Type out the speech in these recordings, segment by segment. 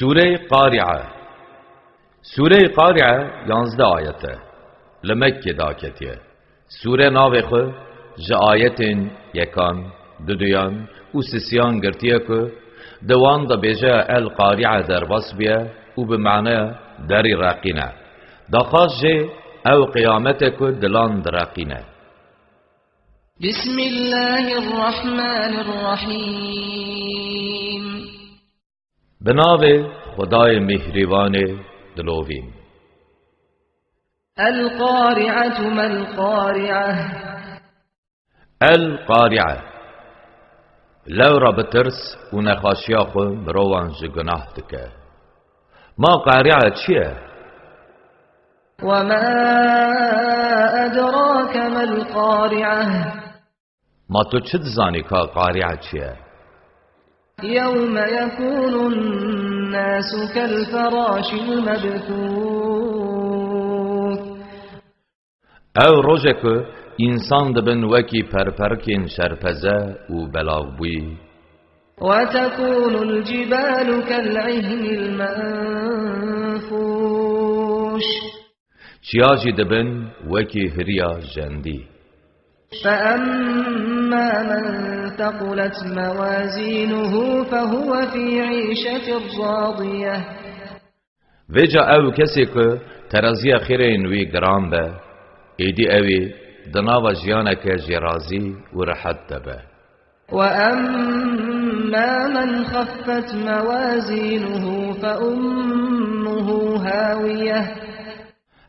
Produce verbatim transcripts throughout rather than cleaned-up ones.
Sûreyê Qari'e. Sûreyê Qari'e yanzdeh ayet e. Li Mekkê daketiye. Sûre navê xwe ji ayetên yekan, duduyan û sisiyan girtiye ku di wan de bêjeya El Qari'e derbas bûye û bi maneya derî reqîne. Daxwaz jê ew qiyamete ku dilan direqîne. بسم الله الرحمن الرحيم. Bi navê Xwedayê Mîhrîbanê dilovîm. القارعة ما القارعة. El Qari'e. Lewra bi tirs û nexweşiya xwe mirovan ji gunah dike. Ma Qari'e çi ye? وما أدراك ما القارعة. Ma tu çi dizanî ka Qari'e çi ye? يوم يكون الناس كالفراش المبثوث. Ew roje ku însan dibin wekî perperikên şerpeze û belavbûyî. وتكون الجبال كالعهن المنفوش. Çiya jî dibin wekî hiriya jendî. فأما من ثقلت موازينه فهو في عيشة راضية. Vêca ew kesê ku teraziya xêrên wî giran be, êdî ew ê di nava jiyaneke jêrazî û rehet de be. وأما من خفت موازينه فأمه هاوية.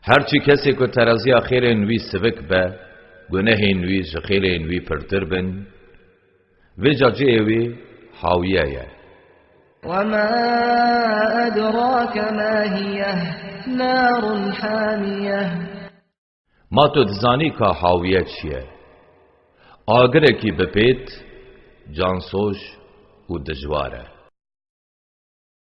Her çi kesê ku teraziya xêrên wî sivik be, gunehên wî ji xêrên wî pirtir bin, vêca cihê wî hawiye ye. وما أدراك ما هي. نار حامية. Ma tu dizanî ka hawiye çi ye? Agirekî bipêt, cansoj û dijwar e.